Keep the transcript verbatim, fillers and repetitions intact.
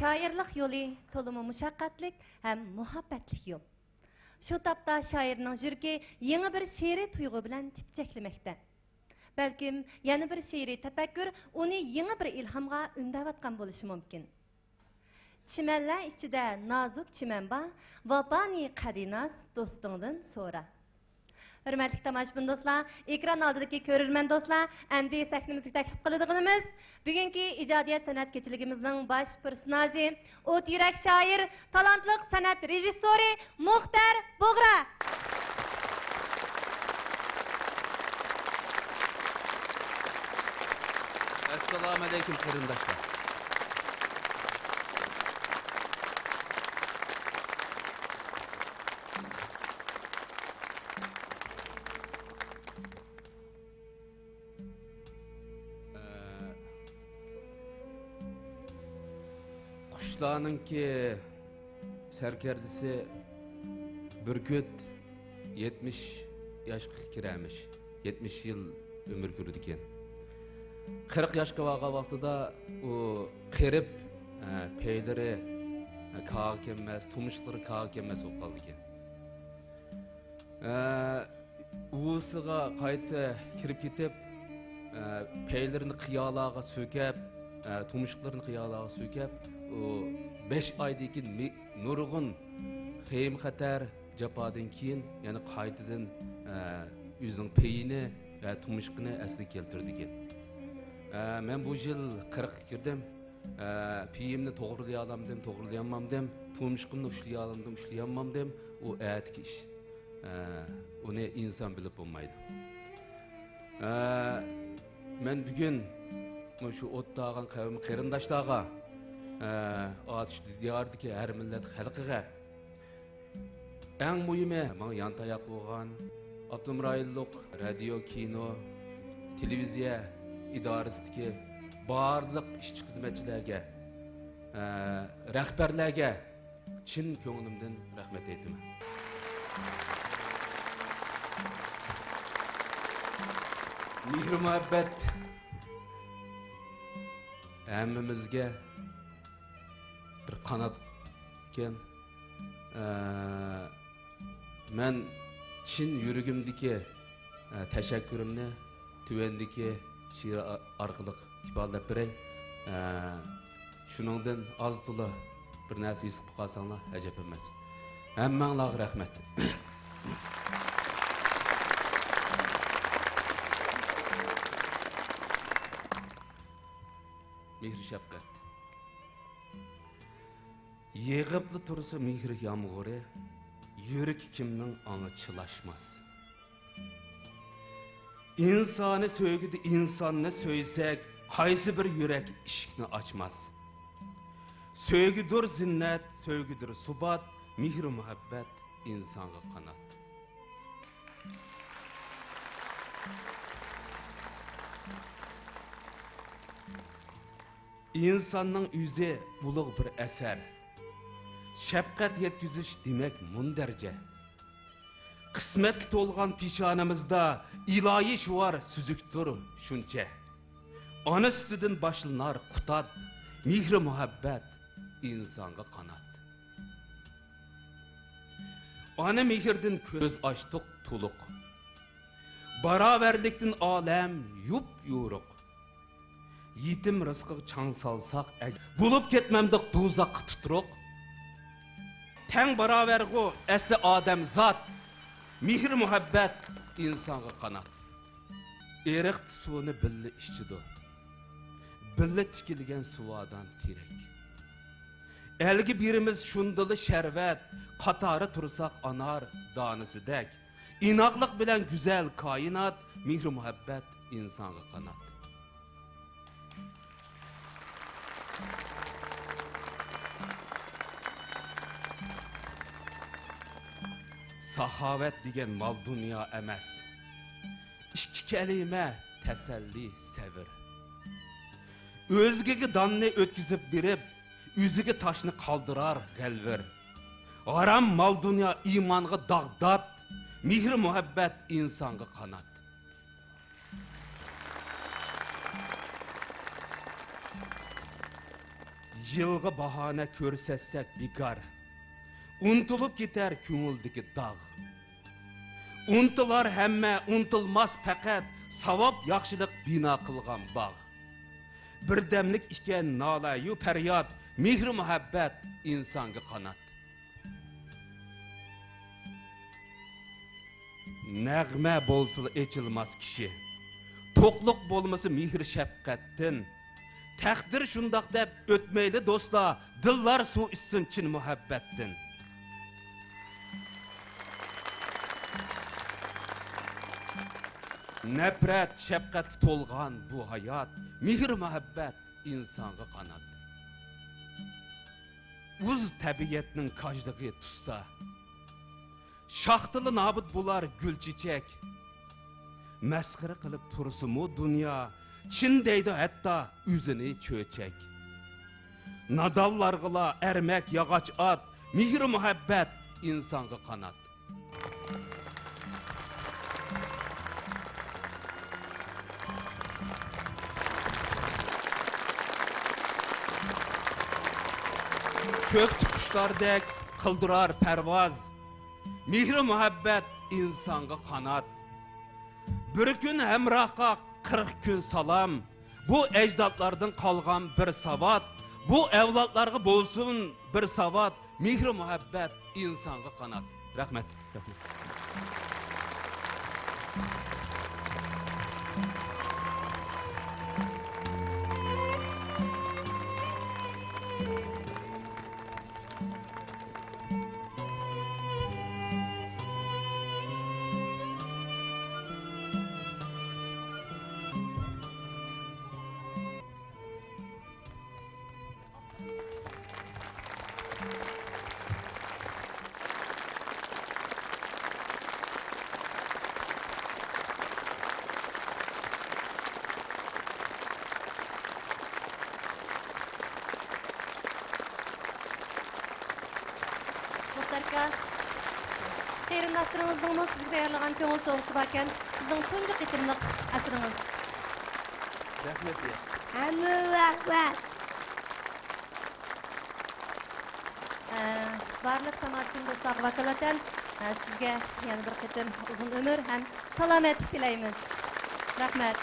شائىرلىق يولى تولىمۇ مۇشەققەتلىك ھەم مۇھەببەتلىك يول. شۇ تاپتا شائىرنىڭ يۈرىكى يېڭى بىر شېئىرىي تۇيغۇ بىلەن تىپچەكلىمەكتە. بەلكىم يەنە بىر شېئىرىي تەپەككۇر ئۇنى يېڭى بىر ئىلھامغا ئۈندەۋاتقان بولۇشى مۇمكىن. چىمەنلەر ئىچىدە نازۇك چىمەن بار، ۋاپانى قەدىناس دوستۇڭدىن سورا. ھۆرمەتلىك تاماشىبىن دوستلار، ئېكران ئالدىدىكى كۆرۈرمەن دوستلار، ئەمدى سەھنىمىزگە تەكلىپ قىلىدىغىنىمىز بۈگۈنكى ئىجادىيەت سەنئەت كېچىلىكىمىزنىڭ باش پېرسوناژى، ئوت يۈرەك شائىر، تالانتلىق سەنئەت رېژىسسورى مۇختەر بۇغرا. ئەسسالامۇئەلەيكۇم، قېرىنداشلار. ئە، قۇشلارنىڭكى سەركەردىسى بۈركۈت يەتمىش ياشقا كىرەرمىش، يەتمىش يىل ئۆمۈر كۆرىدىكەن. قىرىق ياشقا بارغان ۋاقتىدا ئۇ قېرىپ، ئە، پەيلىرى، ئە، كارغا كەلمەس، تۇمشۇقلىرى كارغا كەلمەس بولۇپ قالىدىكەن. ئە، ئۇۋىسىغا قايتا كىرىپ كېتىپ، ئە، پەيلىرىنى قىيالارغا سۆكەپ، ئە، تۇمشۇقلىرىنى قىيالارغا سۆكەپ، ئۇ بەش ئايدىن كېيىن مى-، نۇرغۇن خېيىم خەتەر، جاپادىن كېيىن يەنە قايتىدىن، ئە، ئۆزىنىڭ پېيىنى ۋە تۇمشۇقىنى ئەسلىگە كەلتۈرىدىكەن. ئە، مەن بۇ يىل قىرىققا كىردىم. ئە، پېيىمنى توغرىلىيالامدىم، توغرىلىيالمامدىم، تۇمشۇقۇمنى ئۇشلىيالامدىم، ئۇشلىيالمامدىم، ئۇ ئەتىكى ئىش. ئە، ئۇنى ئىنسان بىلىپ بولمايدۇ. ئە، مەن بۈگۈن مۇشۇ ئوتتاغان قەۋم قېرىنداشلارغا، ئە، ئاتۇش دىيارىدىكى ھەر مىللەت خەلقىگە، ئەڭ مۇھىمى، ماڭا يانتاياق بولغان ئاپتونوم رايونلۇق رادىيو، كىنو، تېلېۋىزىيە ئىدارىسىدىكى بارلىق ئىشچى-خىزمەتچىلەرگە، ئە، رەھبەرلەرگە چىن كۆڭلۈمدىن رەھمەت ئېيتىمەن. مېھرى-مۇھەببەت ھەممىمىزگە بىر قانات ئىكەن. ئە، مەن چىن يۈرىكىمدىكى، ئە، تەشەككۈرۈمنى تۆۋەندىكى شېئىر ئا-، ئارقىلىق ئىپادىلەپ بېرەي. ئە، شۇنىڭدىن ئاز تولا بىر نەرسە ھېس قىلىپ قالساڭلار ئەجەب ئەمەس. ھەممەڭلارغا رەھمەت. مېھىر-شەپقەت. يېغىپلا تۇرسا مېھىر يامغۇرى، يۈرىكى كىمنىڭ ئاڭا چىلاشماس. ئىنسانىي سۆيگۈدە ئىنساننى سۆيسەك، قايسى بىر يۈرەك ئىشىكنى ئاچماس؟ سۆيگۈدۇر زىننەت، سۆيگۈدۇر سۇبات، مېھرى-مۇھەببەت ئىنسانغا قانات. ئىنساننىڭ ئۆزى ئۇلۇغ بىر ئەسەر. شەپقەت يەتكۈزۈش دېمەك مۇندەرىجە. قىسمەتكە تولغان پېشانىمىزدا ئىلاھىي شوئار سۈزۈكتۇر شۇنچە. ئانا سۈتىدىن باشلىنار قۇتاد، مېھرى-مۇھەببەت ئىنسانغا قانات. ئانا مېھرىدىن كۆز ئاچتۇق تولۇق. باراۋەرلىكتىن ئالەم يۇپ-يورۇق. يېتىم رىزقىغا چاڭ سالساق ئەگەر، بولۇپ كەتمەمدۇق دوزاخقا تۇتۇرۇق. تەڭ باراۋەرغۇ ئەسلى ئادەمزات، مېھرى-مۇھەببەت ئىنسانغا قانات. ئېرىقتا سۇنى بىللە ئىچىدۇ، بىللە تىكىلگەن سۇۋادان تېرەك. ئەلگە بېرىمىز شۇندىلا شەربەت، قاتارى تۇرساق ئانار دانىسىدەك. ئىناقلىق بىلەن گۈزەل كائىنات، مېھرى-مۇھەببەت ئىنسانغا قانات. ساخاۋەت دېگەن مال-دۇنيا ئەمەس. ئىككى كەلىمە تەسەللى، سەۋر. ئۆزگىگە داننى ئۆتكۈزۈپ بېرىپ، ئۆزىگە تاشنى قالدۇرار غەلۋىر. ھارام مال-دۇنيا ئىمانغا داغدات، مېھرى-مۇھەببەت ئىنسانغا قانات. يىلغا باھانە كۆرسەتسەك بىكار، ئۇنتۇلۇپ كېتەر كۆڭۈلدىكى داغ. ئۇنتۇلار ھەممە، ئۇنتۇلماس پەقەت، ساۋاب، ياخشىلىق بىنا قىلغان باغ. بىردەملىك ئىكەن نالەيۇ پەرياد، مېھرى مۇھەببەت ئىنسانغا قانات. نەغمە بولسىلا ئېچىلماس كىشى، توقلۇق بولمىسا مېھىر شەپقەتتىن. تەقدىر شۇنداق دەپ ئۆتمەيلى دوستلار، دىللار سۇ ئىچسۇن چىن مۇھەببەتتىن. نەپرەت، شەپقەتكە تولغان بۇ ھايات، مېھىر مۇھەببەت ئىنسانغا قانات. ئۇز تەبىئەتنىڭ كاجلىقى تۇتسا، شاختىلا نابۇت بولار گۈل چېچەك. مەسخىرە قىلىپ تۇرسىمۇ دۇنيا، چىن دەيدۇ ھەتتا ئۆزىنى چۆچەك. نادانلارغىلا ئەرمەك ياغاچ ئات، مېھرى مۇھەببەت ئىنسانغا قانات. كۆكتە قۇشلاردەك قىلدۇرار پەرۋاز، مېھرى مۇھەببەت ئىنسانغا قانات. بىر كۈن ھەمراھقا قىرىق كۈن سالام، بۇ ئەجدادلاردىن قالغان بىر ساۋات، بۇ ئەۋلادلارغا بولسۇن بىر ساۋات، مېھرى مۇھەببەت ئىنسانغا قانات. رەھمەت. رەھمەت. مۇختەر ئاكا، قېرىنداشلىرىڭىزنىڭمۇ سىزگە تەييارلىغان كۆڭۈل سوۋغىسى باركەن، سىزنىڭ تۇنجى قېتىملىق ئەسىرىڭىز. رەھمەت. ھەممىگە رەھمەت. ئە، بارلىق تاماشىبىن دوستلارغا ۋاكالىتەن، ئە، سىزگە يەنە بىر قېتىم ئۇزۇن ئۆمۈر ھەم سالامەتلىك تىلەيمىز. رەھمەت.